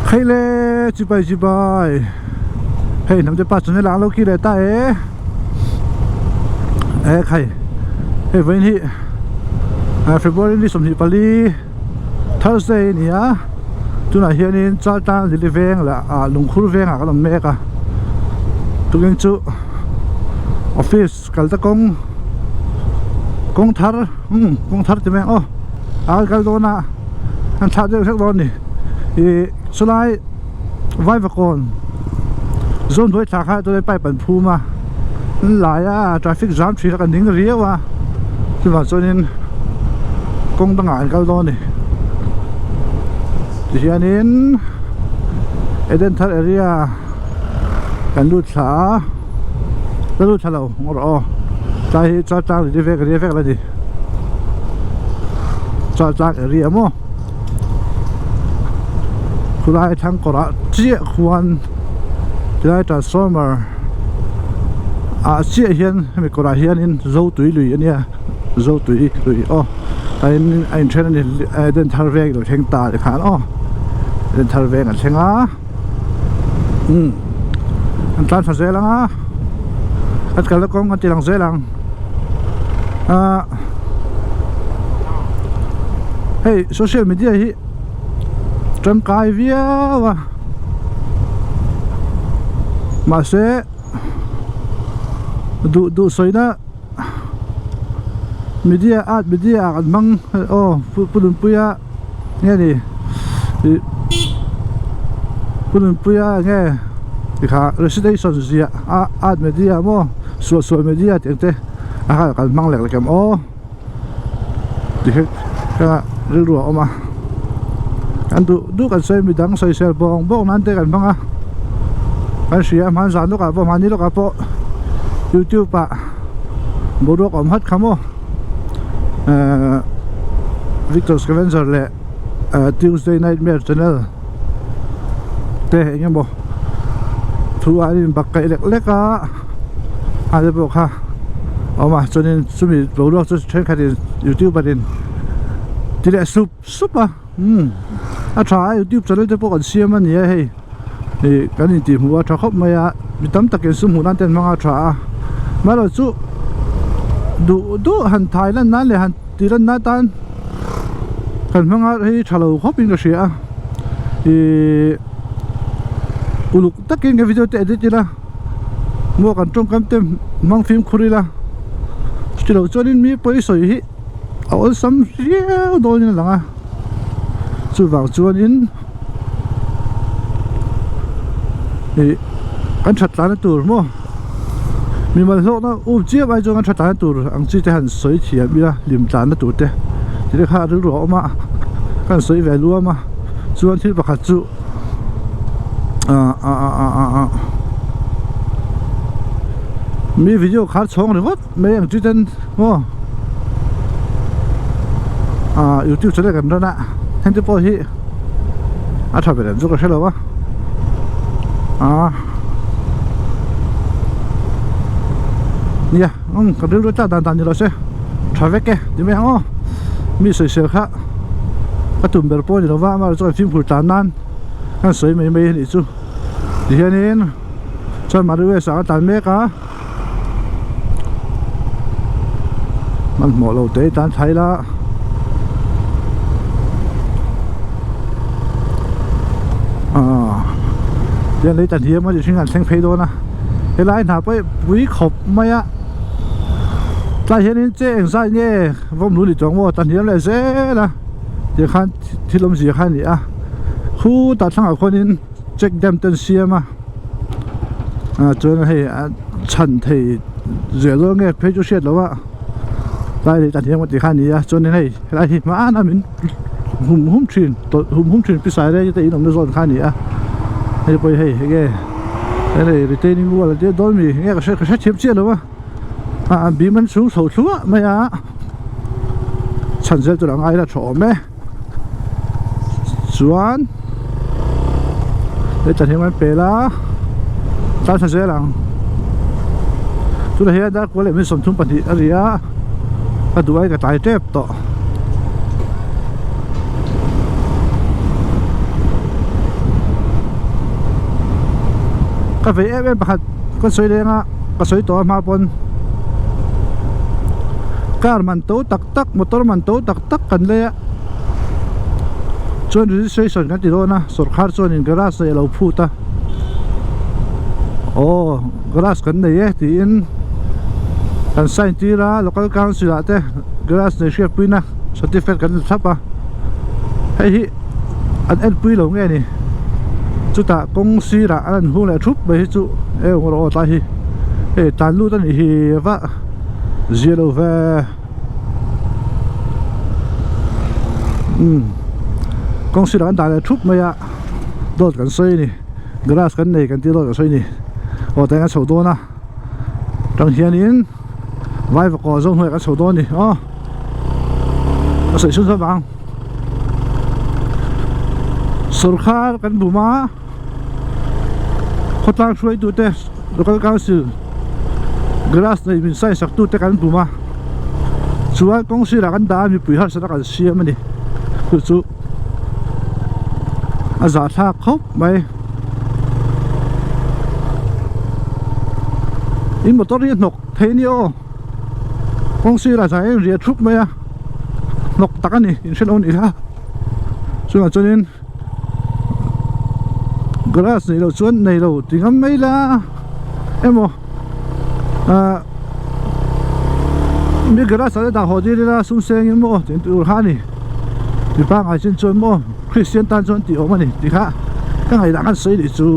Hei le chibai chibai hei hnam te pa channel ah an lo kir leh ta e e khai hei vawiin hi February ni 24 Thursday a ni a tunah hianin Chaltlang Lily veng leh ah Lungkhur vengah kan awm mek a tukin chu office kal ta kawng kawng thar umm kawng thar ti mai ang aw a kal dawn a an thlah deuh hlek dawn a ni ih chulai vaivakawn zawn hnuai thla kha tunah pipe an phum a an lai a traffic jam thin a kan ding riau a chuvang chuanin kawng dangah an kal dawn a ni tihianin Edenthar area kan lut thla a. Ka lut thla lo ngawr aw tlai hi char tlang ri vek ri vek la ni char tlang area maw khulai thlang kawr ah chiah khuan tilai transformer ah chiah hian hemi kawr ah hianin zo tui lui ania zo tui lui aw a in a inthen ani Edenthar veng ilo thleng ta tikhan aw Edenthar veng an thleng a. Umm an tlan thla zel ang a an kalna kawng an ti lang zel ang ahh hei social media hi tangkai viau a mahse duh duh sawina media art media ah kan hmang aw pu nunpuia nge ni ih pu nunpuia nge tikha recitation ziah a art media maw suah suah media tih ang te a kha kan hmang lek lek em aw tikha ka rilru a awm a kan duh duh kan sawi midang sawisel bawng bawk nan te kan hmang a kan hria a hmanzan lawkah pawh hmani lawkah pawh youtube ah boruak a awm hat kha maw ehh Victor Scavenger leh Tuesday Nightmare channel te eng emaw thu ah an inbak kaih lek lek a a te pawh kha a awm a chuanin chumi boruak chu thenkhatin youtuber in ti leh sup sup a umm a tha a youtube channel te pawh kan siam a ni a hei ih kan intih hmuh a tha khawp mai a mi tam takin sum hmuh nan te an hmang a tha a amaherawhchu duh duh han thai lan nan leh han tih lan nan tan kan hmang a hei tha lo khawp in ka hria a ihh uluk takin ka video te edit ila maw kan tawngkam te hmang fimkhur ila chutilo chuanin mi pawi sawi hi a awlsam viau dawnin a lang a chuvang chuanin ih kan that tlana tur maw mimal hlawkna um chiam ai chuan kan that tlana tur ang chi te han sawi thiam ila hlim tlana tur te tih te kha rilru a awm a kan sawi ve luam a chuan thil pakhat chu ah ah ah ah ah ah mi video khar chhawng ringawt mai ang chi ten maw ah youtube channel kan run a heng te pawh hi a tha ber em chu ka hre lo a ah nia umm ka rilru tlat dan dan ni lo se tha vek e ti mai ang aw mi sawisel kha ka tum ber pawh a ni lo va amaherawhchu kan fimkhur tlan nan kan sawi mai mai a nih chu tihianin chuan Mariwest ah ka tlan mek a. Hmanhmawh lo te tan thlai la. Aaa tihian lei ta hniam a mihring an thleng phei dawn a helai hna pawh hi pui khawp mai a tlai hianin che eng zat nge vawm lu ni tawh ang maw ta hniam leh zel a tiang khan thil awmzia kha a ni a khutah thlangah khuanin check dam te an siam a. Ah chuan hei a chhan thei zel dawn nge phei chu hriat loh a tlai leh tlan hiam ka tih kha a ni a chuanin hei helai hi hmanah min hum hum thin tawlh hum hum thin pi saireng te in awmna zawn kha a ni a hei pawh hi hei enge hei retaining wall a tia dawn mi enge ka hre ka hrethiam chiah lo a ah bim an chhung chho thluah mai a chhan zel tur a ngai la tha awm e. Chuan hetah hian an pel a tlan thla zel ang tunah hian dar kual leh minute 32 a ri a ka duh ai ka tlai tep tawh. Ka vei em em pakhat ka sawi leng a ka sawi tawh a hma pawn car man to tak tak motor man to tak tak kan lei a chuan registration kan ti dawn a sawrkhar chuanin garage neih a lo phut a aw garage kan nei e tiin kan sign tir a local council ah te garage nei hriatpuina certificate kan la thlap a hei hi an enpui lo nge ni chutah kawng sirah an han hung leh thup mai hi chu e eng rawh aw tlai hi hei tlan lut a nih hi va zia lo ve umm kawng sirah an dah leh thup mai a dawt kan sawi a ni grass kan nei kan tih dawt kan sawi a ni aw tah hian a chho dawn a tang hianin vai vakaw zawng hnuaiah kan chho dawn a ni aw a sawi chhun zawk ang. Sawrkhar kan bum a khawtlang hruaitute local council grass nei min sign sak tute kan bum a chuan kawng sirah kan dah a mipui harsatna kan siam a ni chu chu a zahthlak khawp mai in motor hi a hnawk thei a ni aw. Kawng sirah zai a inriah thup mai a hnawk tak a ni in hre lo nih kha chungah chuanin grass neih loh chuan nei lo ti ngam mai la emaw ah mi grass ah te dah haw dil ila sum seng in maw tih tur kha a ni mi pangngai chin chuan maw Christian tan chuan tih awm a ni tih kha ka ngaihdan khan sawi leh chu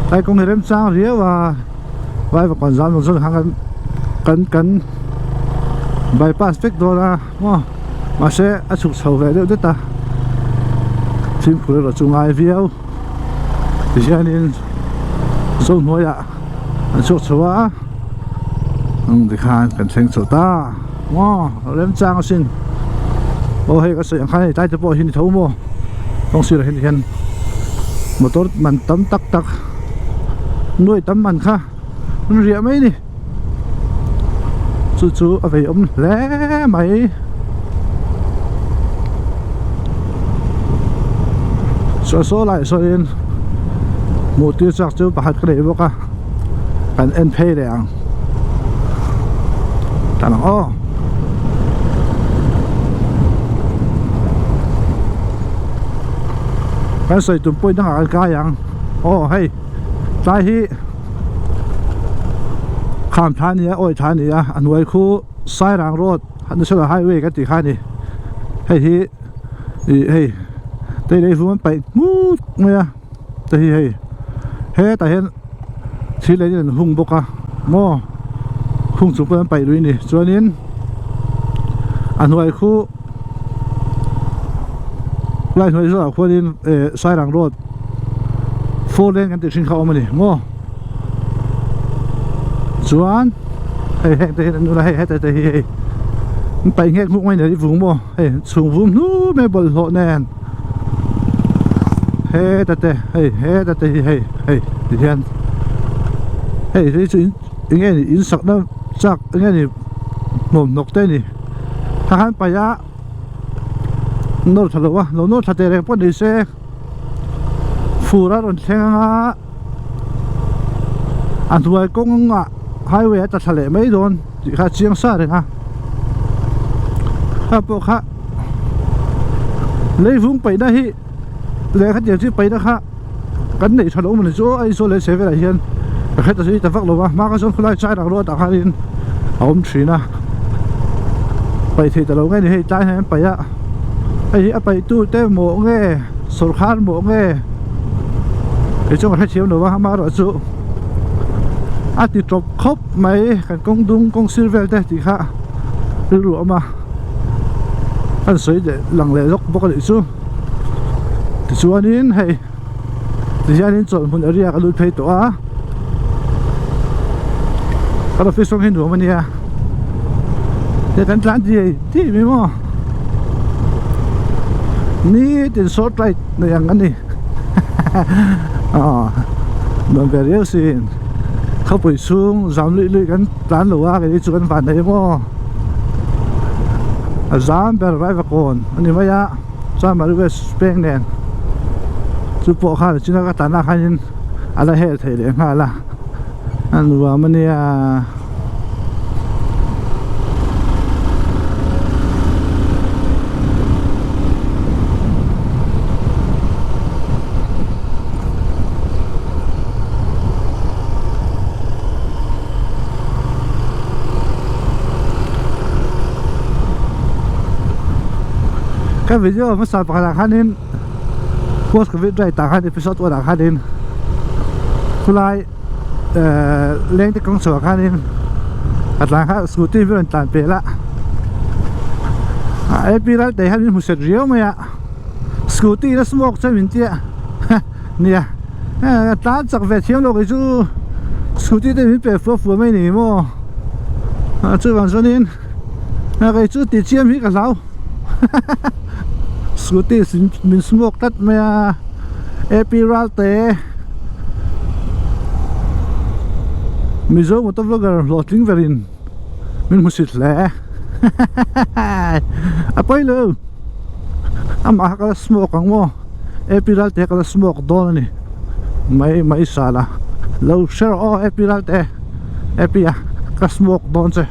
tlai kawng hi remchang riau a vai vakawn zam zawng zawng khan kan kan bypass vek dawn a maw mahse a chhuk chho ve deuh det a fimkhur erawh chu ngai viau tihianin zohnuaiah an chhuak chho a tikhan kan thleng chho ta. Maw remchang asin aw hei ka sawi ang khan hei tlai te pawh hi ni tho maw kawng sirah hian hian motor man tam tak tak nuai tam man kha an riah mai a ni chu chu a vei awm hle mai saw saw lai sawiin hmuh tir chak chu pakhat ka nei bawk a. Kan en phei leh ang tan ang aw kan sawi tum point dangah kan kai ang aw hei tlai hi kham tha a ni a awi tha a ni a a hnuai khu Sairang road national highway kan tih kha a ni hei hi ih hei tei lei vum an paih hmut mai a. Te hi hei hetah hian thil ei an hung bawk a maw hung chung pawh an paih lui a ni chuanin a hnuai khu lai hnuai zawhah khuanin eh Sairang road four lane kan tih thin kha a awm a ni maw chuan hei heng te hi an hei heta te hi hei an paih nghek nghuk mai a ni vung maw hei chhung vum hnu mai bawlhhlawh nen. Heta te hei heta te hi hei hei ti hian hei hi chu in eng nge ni in sakna chak eng nge ni hnawm hnawk te a ni tah khan paih a nawr tha lo a lo nawr tha teh reng pawh ni se fur a rawn thleng ang a a hnuai kawngah highway a tla thla leh mai dawn tih kha a chiang sa reng a kha pawh kha leivung paihna hi lehkha tiang chi paihna kha kan neih tha lo mawni chu Aizawl leh Chhehvelah hian ka hre ta zui ta vak lo va hma kha chuan khawlai chai rang ruat ah khanin a awm thin a paih theih ta lo nge ni hei tlai hian an paih a hei hi a paih tu te mawh nge sawrkhar mawh nge kei chuan ka hrethiam lo va amaherawhchu a ti tawp khawp mai kan kawng dung kawng sir vel te tih kha rilru a awm a an sawi leh lang leh lawk bawk a nih chu tichuanin hei tihianin chawlh hmun area ka lut phei tawh a kan office rawng hi nuam a nia hei kan tlan diai diai mai maw nitin short ride nei ang a ni aw nuam ve riau sin khawpui chhung zam luih luih kan tlan lo a kei chu kan van nei maw. A zam ber Raivakawn a ni mai a chuan Mari West peng nen. Chu pawh khan a china ka tlanna khanin a la hel thei leh nghal a a nuam a nia. Ka video hmasa pakhatah khanin post covid right ah khan episode one ah khanin khulai ehh leng te kawng chhuah khanin a tlan kha scooty hi a rawn tlan pel a a ap ral te hian min hmu set riau mai a scooty in a smoke chuan min tia nia a tlan chak ve thiam lo kei chu scooty te min pe fua fua mai ni maw chuvang chuanin kei chu tih chiam hi ka hlau. Scooty min smoke tlat mai a ap Ralte Mizo motor vlogger hlawhtling verin min hmu sit hle a pawi lo amah kha ka la smoke ang maw ap Ralte ka la smoke dawn a ni mai mai sala lo hre rawh aw ap Ralte. Happy a ka smoke dawn che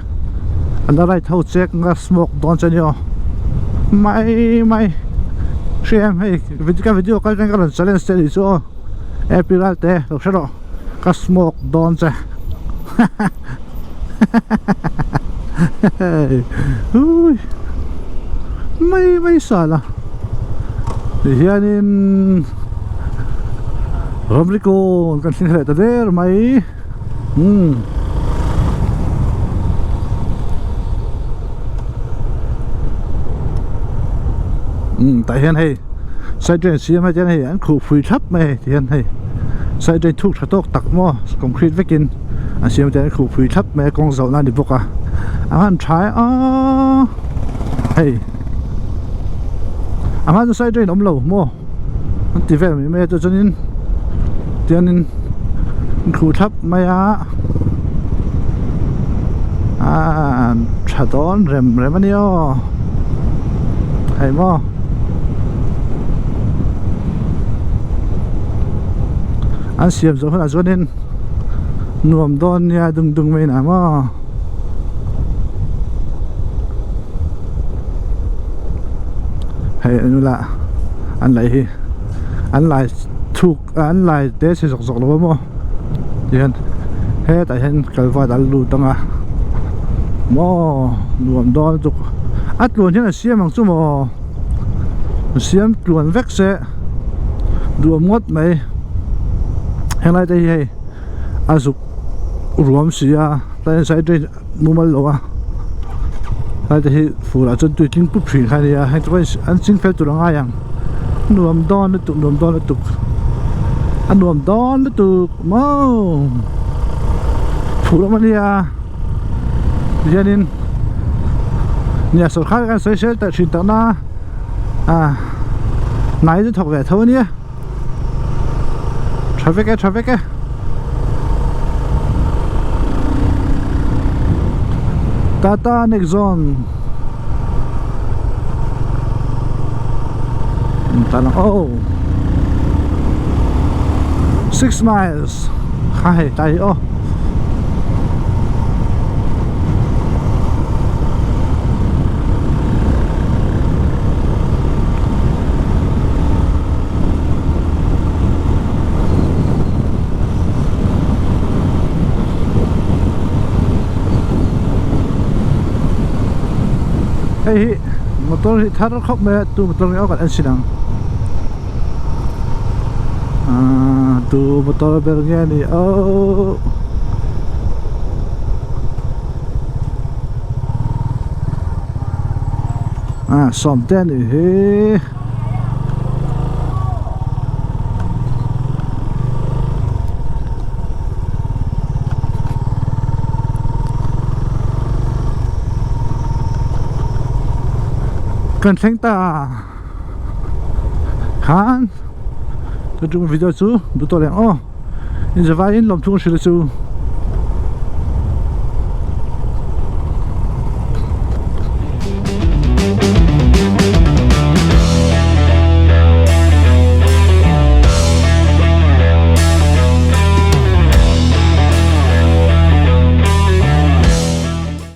a la right ho check nga smoke dawn che ni aw mai mai hriam hei ka video kal tang ka rawn challenge che nih chu aw happy ral te lo hre rawh ka smoke dawn che ui mai mai sala tihianin ramrikawn kan thleng leh ta der mai. Umm umm tah hian hei side drain siam ah hian hei an khuh phui thlap mai hei ti hian hei side drain thuk tha tawk tak maw concrete vekin an siam te an khuh phui thlap mai a kawng zawh na a ni bawk a a han tha e aaa hei a hma chu side drain awm lo maw. an ti vel mai mai a chuanin tianin an khuh thlap mai a aaa tha dawn rem rem a ni aw hei maw an siam zawh hunah chuanin nuam dawn nia dung dung mai inah maw. Hei an ula an laih hi an lai chhuk an lai te chhe zawk zawk lo a maw tihian hetah hian kalvat an lut ang a maw nuam dawn lutuk a tluan hian a siam ang chu maw a siam tluan vek se duhawm ngawt mai helai te hi hei a zuk ruam si a tlai side a. mumal lo a helai te hi fur ah chuan tui tling pup thin kha a nia heng te pawh an ching fel tur a ngai ang nuam dawn lutuk nuam dawn lutuk a nuam dawn lutuk maw phur awm a nia tihianin nia sawrkar kan sawi sel tawh thin takna ah hnai chu thawk ve tho a nia. Tha vek e tha vek e Tata Nexon Tana oh 6 miles kha hei tai hi aw Hei hi motor hi thar khawp mai a tu motor nge aw kan en sin ang aaa tu motor ber nge ni aw. Ah sawmte a nih hi kan thleng ta khan chu video chu duh tawh leh ang aw inzavaiin lawmthung hrilh chu.